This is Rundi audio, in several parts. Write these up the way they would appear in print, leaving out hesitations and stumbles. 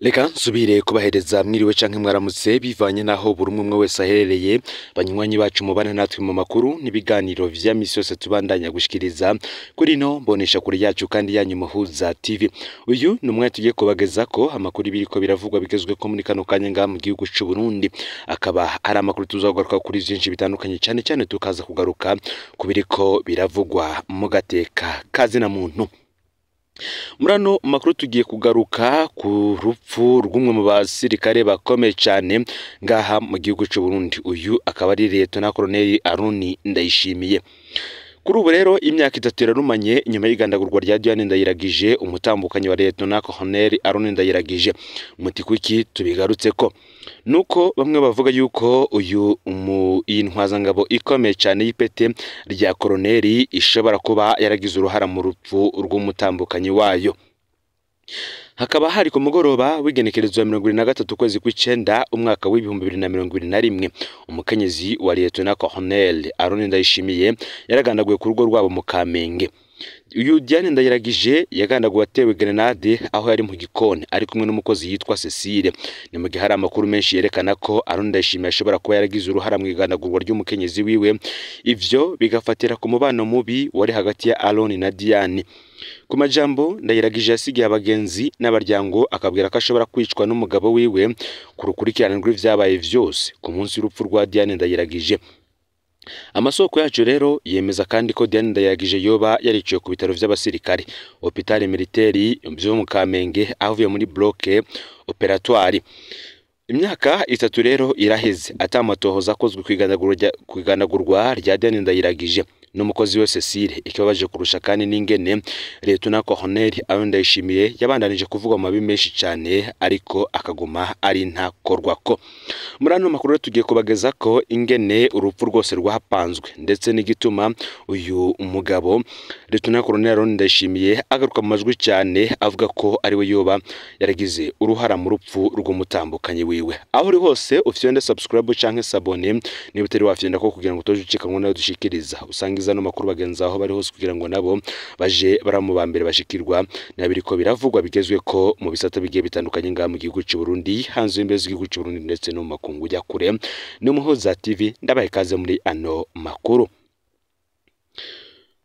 Reka nsubire kubahereza mwiriwe canke mwaramutse bivanye naho buri umwe wese aherereye. Banywanyi bacu mubana natwe mu makuru n'ibiganiro vya misi yose tubandanya gushikiriza kuri no mbonesha kuri yacu kandi yanyu Muhuza TV. Uyu ni umwanya tugiye kubagezako amakuru biriko biravugwa bigezweko muri kano kanya ngaha mu gihugu c'u Burundi. Akaba ari amakuru tuzagaruka kuri vyinshi bitandukanye, cane cane tukaza kugaruka ku biriko biravugwa mu gateka kazina muntu. Murano makuru tugiye kugaruka ku rupfu rw'umwe mu basirikare bakomeye cyane ngaha mu gihugu c'u Burundi. Uyu akaba ari Liyetona Koloneli Aroni Ndayishimiye. Kuri ubu rero imyaka 3 irarumanye nyuma y'igandagurwa rya Diane Ndayiragije, umutambukanyi wa Liyetona Koloneli Aroni Ndayiragije. Muti kuki tubigarutseko? Nuko bamwe bavuga yuko uyu iyi ntwazangabo ikomeye cyane y'ipete rya koloneli ishobora kuba yaragize uruhara mu rupfu rw'umutambukanyi wayo. Hakaba hari ku mugoroba w'igenekerezo ya 23 kwezi kw'icenda umwaka w'2021, umukenyezi wa Liyetona Koloneli Aroni Ndayishimiye yaragandaguwe ku rugo rwabo mu Kamenge. Uyu Diane Ndayiragije yagandaguwe atewe grenade aho yari mu gikoni ari kumwe n'umukozi yitwa Cecile. Ni mu gihe hari amakuru menshi yerekana ko Aroni Ndayishimiye ashobora kuba yaragize uruhara mu igandagurwa ry'umukenyezi wiwe, ivyo bigafatira ku mubano mubi wari hagati ya Aroni na Diane. Ku majambo Ndayiragije yasigiye abagenzi n'abaryango akabwira ko ashobora kwicwa n'umugabo wiwe ku rukurikirane rw'ivyabaye vyose ku munsi w'urupfu rwa Diane Ndayiragije. Amasoko yacu rero yemeza kandi ko Diane Ndayiragije yoba yariciwe ku bitaro vy'abasirikare Hôpital Militaire vyo mu Kamenge avuye muri bloc opératoire. Imyaka 3 rero iraheze atamatohoza akozwe kwigandagurwa rya Diane Ndayiragije n'umukozi we Cecile. Ikibabaje kurusha kandi n'ingene Liyetona Koloneli Aroni Ndayishimiye yabandanije kuvuga mu mabi menshi cyane, ariko akaguma ari ntakorwako. Muri ano makuru tugiye kubageza ko ingene urupfu rwose rwapanzwe ndetse n'igituma uyu mugabo Liyetona Koloneli Aroni Ndayishimiye agaruka mu majwi cyane avuga ko ari we yoba yaragize uruhara mu rupfu rw'umutambukanyi wiwe. Aho uri hose ufyonde subscribe canke s'abonner niba utari wafyonda ko kugira ngo utoje ucikanwa nayo dushikiriza. Usanga no makuru bagenza aho bari hose kugira ngo nabo baje baramubambere bashikirwa nabiriko biravugwa bigezwe ko mu bisata bigiye bitandukanye ngaha mu gihugu c'u Burundi, hanze y'imbibe z'igihugu c'u Burundi ndetse no mu makungu ya kure. Ni Muhuza TV, ndabaye kaze muri ano makuru.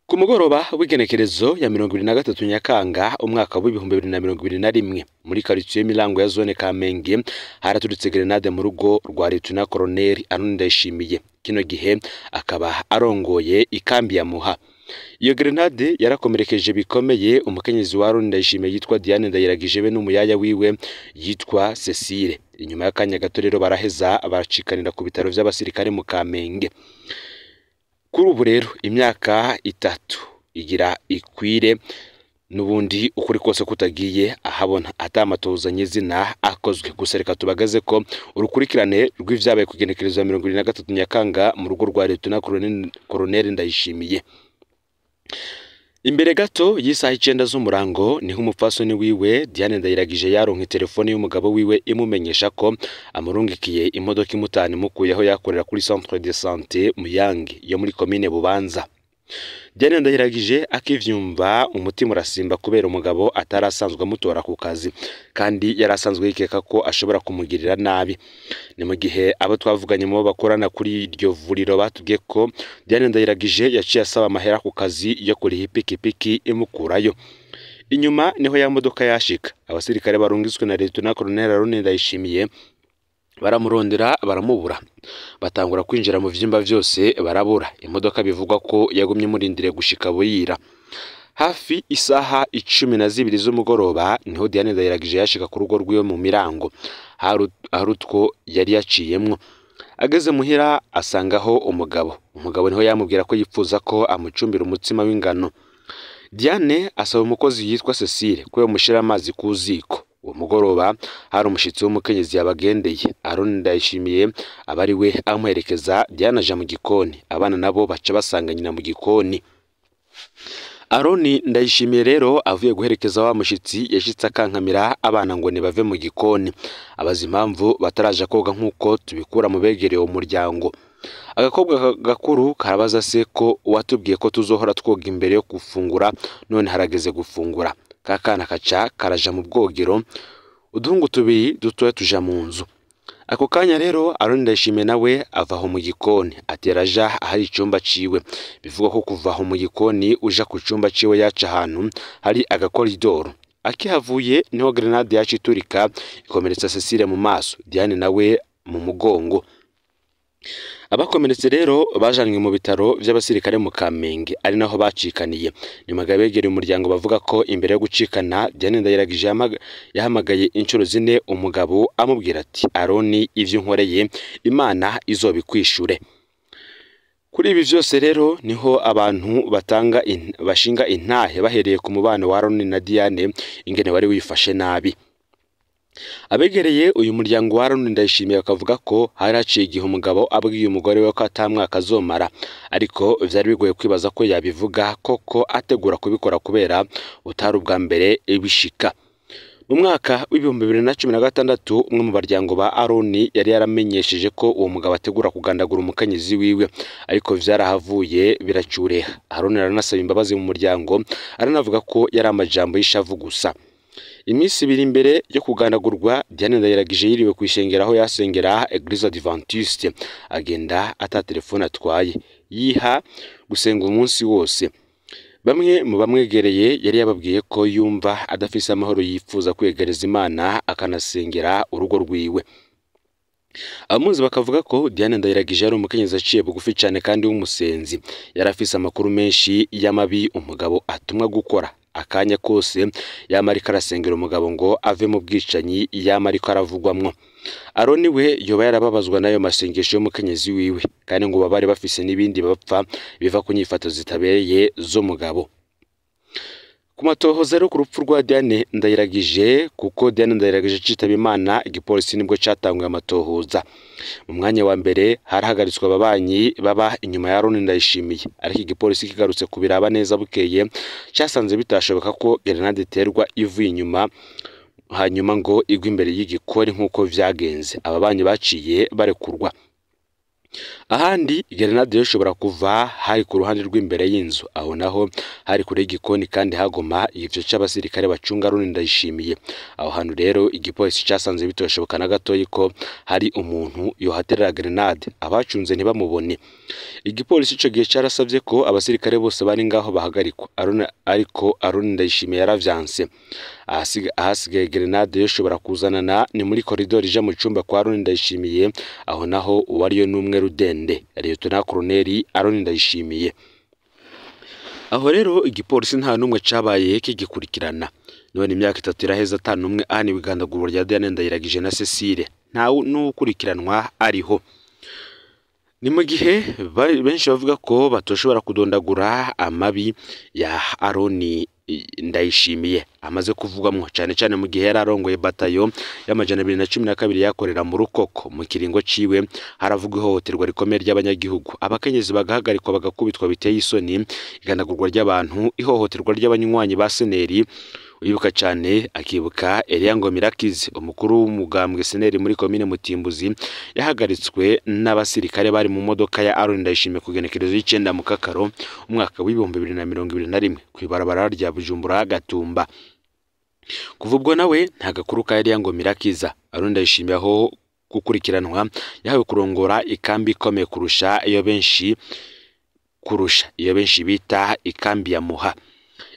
Ku mugoroba w'igenekerezo ya 23 Nyakanga umwaka w'2021 muri quartier Milango ya zone Kamenge haraturitse grenade mu rugo rwa Liyetona Koloneli Aroni Ndayishimiye. Kino gihe akaba arongoye ikambi ya Muha. Iyo grenade yarakomerekeje bikomeye umukenyezi wa Aroni Ndayishimiye yitwa Diane Ndayiragije be n'umuyaya wiwe yitwa Cecile. Inyuma y'akanya gato rero baraheza baracikanira ku bitaro vy'abasirikare mu Kamenge. Kuri ubu rero imyaka 3 igira ikwire nubundi ukuri kose kutagiye ahabona atamatoza nyizina akozwe. Gusa reka tubagaze ko urukurikirane rw'ivyabaye kugenekereza 23 Nyakanga mu rugo rwa Liyetona Koloneli Ndayishimiye. Imbere gato y'isaha 9 z'umurango niho umupfasoni wiwe Diane Ndayiragije yaronka telefone y'umugabo wiwe imumenyesha ko amurungikiye imodoka imutana imukuyeho yakorera kuri centre de santé Muyange yo muri commune Bubanza. Diane Ndayiragije akivyumva umutima urasimba kubera umugabo atarasanzwe amutora ku kazi kandi yarasanzwe yikeka ko ashobora kumugirira nabi. Ni mu gihe abo twavuganye mu bakorana kuri iryo vuriro batubwiye ko Diane Ndayiragije yaciye asaba amahera ku kazi yo kuriha ipikipiki imukurayo. Inyuma niho ya modoka yashika. Abasirikare barungitswe na Liyetona Koloneli Aroni Ndayishimiye baramurondera baramubura, batangura kwinjira mu vyumba vyose barabura. Imodoka bivugwa ko yagumye murindire gushika buyira. Hafi isaha 12 z'umugoroba niho Diane Ndayiragije yashika ku rugo rwiwe mu Mirango harutwo yari yaciyemwo. Ageze muhira asangaho umugabo. Umugabo niho yamubwira ko yipfuza ko amucumbira umutsima w'ingano. Diane asaba umukozi yitwa Cecile ko yomushira amazi ku ziko. Uwo mugoroba hari umushitsi w'umukenyezi yabagendeye. Aroni Ndayishimiye abari we amuherekeza. Diane aja mu gikoni, abana nabo baca basanga nyina mu gikoni. Aroni Ndayishimiye rero avuye guherekeza wa mushitsi yashitse akankamira abana ngo nibave mu gikoni, abaza impamvu bataraja koga nkuko tubikura mu begereye umuryango. Agakobwa gakuru karabaza se ko watubwiye ko tuzohora twoga imbere yo gufungura, none harageze gufungura. Kakana kaca karaja mu bwogero. Uduhungu tubiri dutoya tuja mu nzu. Ako kanya rero Aroni Ndayishimiye nawe ava aho mu gikoni atera aja ahari icumba ciwe. Bivugwa ko kuva aho mu gikoni uja ku cumba ciwe yaca ahantu hari agakoridoro. Akihavuye niho grenade yaca iturika ikomeretsa Cecile mu maso, Diane nawe mu mugongo. Abakomeretse rero bajanywe mu bitaro vy'abasirikare mu Kamenge, ari naho bacikaniye. Nyuma abegereye umuryango bavuga ko imbere yo gucikana Diane Ndayiragije yahamagaye inshuro zine umugabo amubwira ati: "Aroni, ivyo nkoreye Imana izobikwishure." Kuri ibi vyose rero niho abantu batanga bashinga intahe bahereye ku mubano wa Aroni na Diane ingene wari wifashe nabi. Abegereye uyu muryango wa Aroni Ndayishimiye bakavuga ko hari haciye igihe umugabo abwiye umugore we ko ata mwaka azomara, ariko vyari bigoye kwibaza ko yabivuga koko ategura kubikora kubera utari ubwa mbere bishika. Mu mwaka w'2016 umwe mu baryango ba Aroni yari yaramenyesheje ko uwo mugabo ategura kugandagura umukenyezi wiwe, ariko vyarahavuye biracureha. Aroni aranasaba imbabazi mu muryango, aranavuga ko yari amajambo y'ishavu gusa. Iminsi ibiri imbere yo kugandagurwa, Diane Ndayiragije yiriwe kwishengera aho yasengera Eglise Adventiste, agenda ata telefone atwaye, yiha gusenga umunsi wose. Bamwe mu bamwegereye yari yababwiye ko yumva adafise amahoro, yifuza kwegereza Imana akanasengera urugo rwiwe. Abamuzi bakavuga ko Diane Ndayiragije yari umukenyezi aciye bugufi cane kandi w'umusenzi. Yari afise amakuru menshi y'amabi umugabo atumwa gukora. Akanya kose yama ariko arasengera umugabo ngo ave mu bwicanyi yama ariko aravugwamwo. Aroni we yoba yarababazwa n'ayo masengesho y'umukenyezi wiwe, kandi ngo baba bari bafise n'ibindi bapfa biva ku nyifato zitabereye z'umugabo. Ku matohoza rero ku rupfu rwa Diane Ndayiragije, kuko Diane Ndayiragije acitaba Imana, igipolisi nibwo catanguye amatohoza. Mu mwanya wa mbere harahagaritswe ababanyi baba inyuma ya Aroni Ndayishimiye, ariko igipolisi kigarutse kubiraba neza bukeye casanze bitashoboka ko grenade iterwa ivuye inyuma hanyuma ngo igwe imbere y'igikoni nk'uko vyagenze. Ababanyi baciye barekurwa. Ahandi grenade yoshobora kuva hari ku ruhande rw'imbere y'inzu, aho naho hari kure y'igikoni kandi hagoma ivyo c'abasirikare bacunga Aroni Ndayishimiye. Aho hantu rero igipolisi casanze bitoshoboka na gatoyi ko hari umuntu yohaterera grenade, abacunze ntibamubone. Igipolisi ico gihe carasavye ko abasirikare bose bari ngaho bahagarikwa, ariko Aroni Ndayishimiye yaravyanse. Ahasigaye grenade yoshobora kuzanana ni muri koridoro ija mu cumba kwa Aroni Ndayishimiye, aho naho uwariyo n'umwe rudende, Lieutenant Colonel Aroni Ndayishimiye. Aho rero igipolisi nta numwe cabaye kigikurikirana. None imyaka 3 iraheze ata numwe ahaniwe igandagurwa rya Diane Ndayiragije na Cecile, nta n'ukurikiranwa ariho. Ni mu gihe benshi bavuga ko batoshobora kudondagura amabi ya Aroni Ndayishimiye amaze kuvugwamwo, cane cane mu gihe yari arongoye batayo y'212 yakorera mu Rukoko. Mu kiringo ciwe haravugwa ihohoterwa rikomeye ry'abanyagihugu, abakenyezi bagahagarikwa bagakubitwa biteye isoni, igandagurwa ry'abantu, ihohoterwa ry'abanywanyi ba Seneri. Uyibuka cane akibuka Elia Ngomirakize, umukuru w'umugambwe Seneri muri komine Mutimbuzi, yahagaritswe n'abasirikare bari mu modoka ya Aroni Ndayishimiye ku genekerezo y'icenda mu Kakaro umwaka w'2021 kw'ibarabara rya Bujumbura Gatumba. Kuva ubwo nawe nta gakuru ka Elia Ngomirakiza. Aroni Ndayishimiye aho gukurikiranwa yahawe kurongora ikambi ikomeye kurusha iyo benshi bita ikambi ya Muha.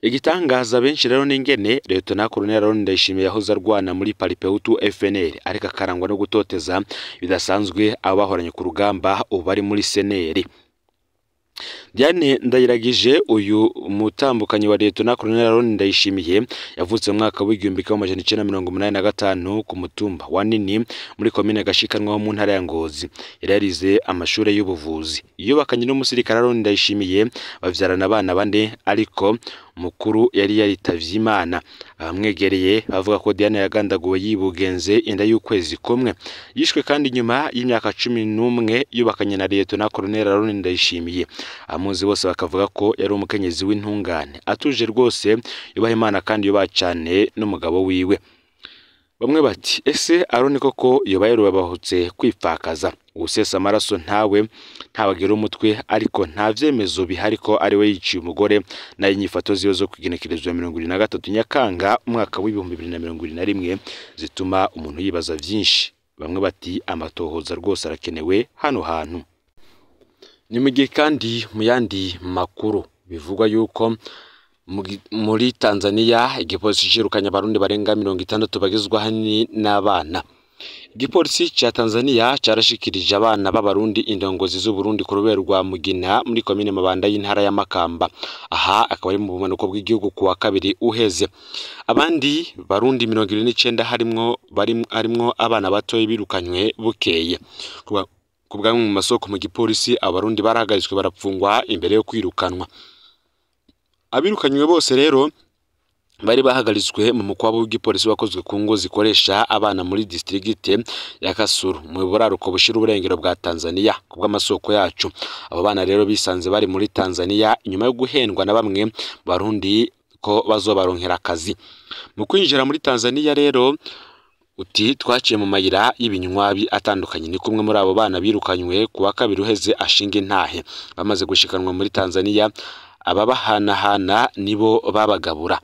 Igitangaza benshi rero n'ingene Lieutenant Colonel Aroni Ndayishimiye yahoze arwana muri Paripeutu FNL, ariko akarangwa no gutoteza bidasanzwe abahoranye ku rugamba ubu bari muri Seneri. Diane Ndayiragije, uyu mutambukanyi wa Lieutenant Colonel Aroni Ndayishimiye, yavutse mu mwaka w'1985 ku mutumba wa Nini muri komine Gashikanwa ho mu ntara ya Ngozi. Yari yarize amashure y'ubuvuzi. Yubakanye n'umusirikare Aroni Ndayishimiye bavyarana abana bane, ariko mukuru yari yaritavye Imana. Abamwegereye bavuga ko Diane yagandaguwe yibugenze inda y'ukwezi kumwe. Yishwe kandi nyuma y'imyaka 11 yubakanye na Lieutenant Colonel Aroni Ndayishimiye. Amuzi bose bakavuga ko yari umukenyezi w'intungane, atuje rwose, yubaha Imana kandi yubaha cane n'umugabo wiwe. Bamwe bati: ese Aroni koko yoba yarubahutse kwipfakaza? Usesa amaraso ntawe ntawagira umutwe, ariko nta vyemezo bihari ko ari we yiciye umugore. Nayo inyifato ziwe zo kwigenekerezwa 23 Nyakanga umwaka w'2021 zituma umuntu yibaza vyinshi. Bamwe bati amatohoza rwose arakenewe hano hantu. Ni mu gihe kandi mu yandi makuru bivugwa yuko muri Tanzania igipolisi cirukanye abarundi barenga 60 bagizwe ahanini n'abana. Igipolisi ca Tanzania carashikirije abana b'abarundi indongozi z'Uburundi ku rubero rwa Mugina muri komine Mabanda y'intara ya Makamba. Aha akaba ari mu bumanuko bw'igihugu kuwa kabiri uheze. Abandi barundi 79 harimwo abana batoyi birukanywe bukeye. Kubwa mu masoko mu gipolisi abarundi barahagaritswe barapfungwa imbere yo kwirukanwa. Abirukanywe bose rero bari bahagaritswe mu mukwabo w'igipolisi wakozwe ku ngo zikoresha abana muri distrikte ya Kasuru mu buraruko bushira uburengero bwa Tanzania. Kubw'amasoko yacu abo bana rero bisanze bari muri Tanzania inyuma yo guhendwa na bamwe barundi ko bazobaronkera akazi. Mu kwinjira muri Tanzania rero uti twaciye mu mayira y'ibinywabi atandukanye. Ni kumwe muri abo bana birukanywe kuwa kabiri uheze ashinga intahe. Bamaze gushikanwa muri Tanzania ababahanahana nibo babagabura.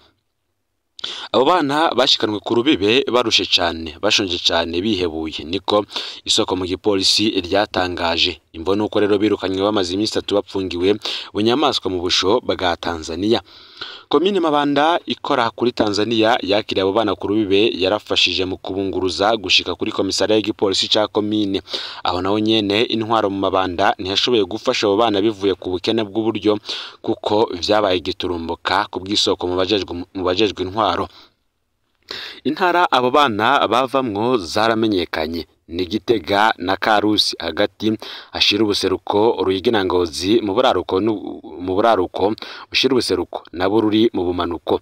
Abo bana bashikanwe ku rubibe barushe cyane, bashonje cyane, bihebuye, niko isoko mu gipolisi ryatangaje. Imvo nuko rero birukanywe bamaze iminsi 3 bapfungiwe bunyamaswa mu busho bwa Tanzania. Komine Mabanda ikora kuri Tanzania yakiriye abo bana ku rubibe yarafashije mu kubunguruza gushika kuri komisariya y'igipolisi ca komine. Aho naho nyene intwaro mu Mabanda ntiyashoboye gufasha abo bana bivuye ku bukene bw'uburyo, kuko vyabaye giturumbuka ku bw'isoko mu bajejwe intwaro. Intara abo bana bavamwo zaramenyekanye ni Gitega na Karusi hagati hashira ubuseruko, Ruyigi na Ngozi mu buraruko bushira ubuseruko na Bururi mu bumanuko.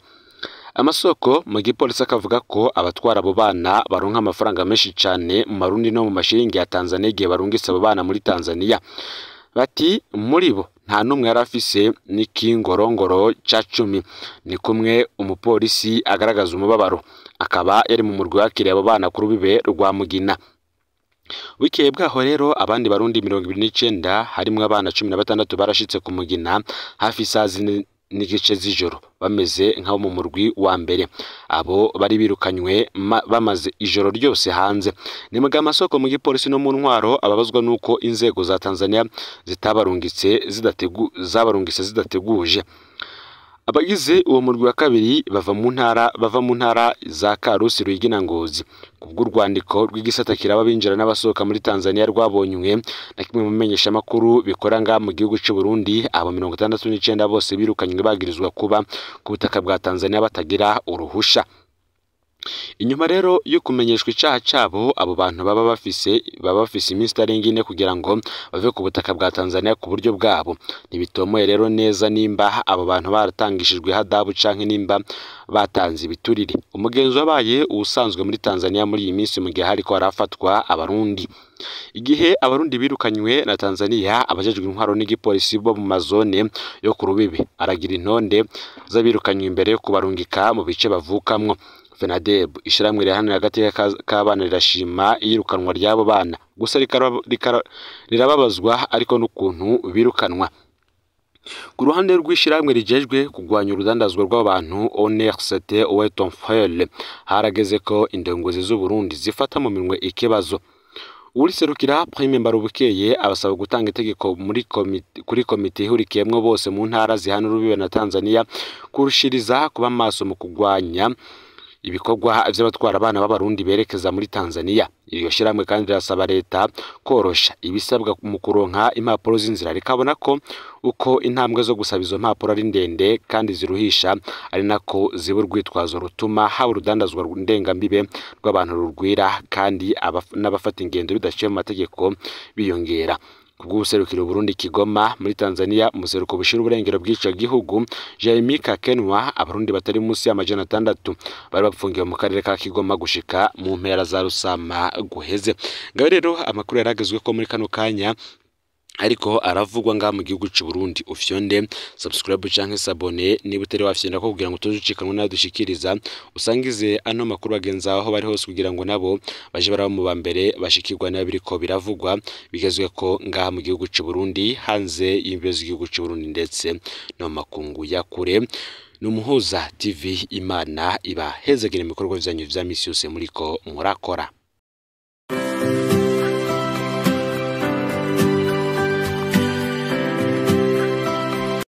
Amasoko mu gipolisi akavuga ko abatwara abo bana baronka amafaranga menshi cane mu marundi no mu mashiringi ya Tanzania igihe barungitse abo bana muri Tanzania. Bati muri bo nta numwe yarafise n'ikingorongoro ca 10. Ni kumwe umupolisi agaragaza umubabaro, akaba yari mu murwi wakiriye abo bana ku rubibe rwa Mugina. Bukeye bwaho rero abandi barundi 29 harimwo abana 16 barashitse ku Mugina hafi saa 4:15 z'ijoro, bameze nk'abo mu murwi wa mbere. Abo bari birukanywe bamaze ijoro ryose hanze. Ni muga amasoko mu gipolisi no mu ntwaro ababazwa nuko inzego za Tanzania zitabarungitse zidateguje. Abagize uwo murwi wa kabiri bava mu ntara za Karusi, Ruyigi na Ngozi. Kubw'urwandiko rw'igisata kiraba binjira n'abasohoka muri Tanzania rwabonywe na kimwe mu menyesha makuru bikora nga mu gihugu cy'u Burundi, abo 69 bose birukanywe bagirizwa kuba ku butaka bwa Tanzania batagira uruhusha. Inyuma rero yo kumenyeshwa icaha cabo, abo bantu baba bafise iminsi itarenga 4 kugira ngo bave ku butaka bwa Tanzania ku buryo bwabo. Ntibitomoye rero neza nimba abo bantu baratangishijwe hadabu canke nimba batanze ibiturire. Umugenzo wabaye ubusanzwe muri Tanzania muri iyi minsi mu gihe hariko harafatwa abarundi. Igihe abarundi birukanywe na Tanzania, abajejwe intwaro n'igipolisi bo mu mazone yo ku rubibe aragira intonde z'abirukanywe imbere yo kubarungika mu bice bavukamwo. FENADEB ishiramwe riharanira agateka k'abana rirashima iyirukanwa ry'abo bana, gusa rirababazwa ariko n'ukuntu birukanwa. Ku ruhande rw'ishiramwe rijejwe kugwanya urudandazwa rw'abantu ONRCT Oetonfrel, harageze ko indongozi z'u Burundi zifata mu minwe ikibazo. Uwuriserukira Prime Mbarubukeye abasaba gutanga itegeko kuri komite ihurikiyemwo bose mu ntara zihana urubibe na Tanzania kurushiriza kuba maso mu kugwanya ibikorwa vy'abatwara abana b'abarundi berekeza muri Tanzania. Iryo shiramwe kandi rirasaba leta korosha ibisabwa mu kuronka impapuro z'inzira, rikabona ko uko intambwe zo gusaba izo mpapuro ari ndende kandi ziruhisha, ari nako ziba urwitwazo rutuma haba urudandazwa ndengambibe rw'abantu rurwira, kandi n'abafata ingendo bidaciye mu mategeko biyongera. Kubw'ubuserukiro Burundi Kigoma muri Tanzania, umuseruko bushira uburengero bw'ico gihugu Jeremy Kakenwa, abarundi batari munsi ya 600 bari bapfungiwe mu karere ka Kigoma gushika mu mpera za Rusama guheze. Ngaho rero amakuru yaragezwe ko muri kano kanya Ariko aravugwa ngaha mu gihugu c'u Burundi. Ufyonde subscribe canke s'abonner niba utari wafyonda ko kugira ngo tuzucikanwe nadushikiriza, usangize ano makuru bagenzi aho bari hose kugira ngo nabo baje baraba mu ba mbere bashikirwa n'abiriko biravugwa bigezweko ngaha mu gihugu c'u Burundi, hanze y'imbibe z'igihugu c'u Burundi ndetse no mu makungu ya kure. Numuhuza TV, Imana ibahezagire mu bikorwa vyanyu vya misi yose muriko murakora.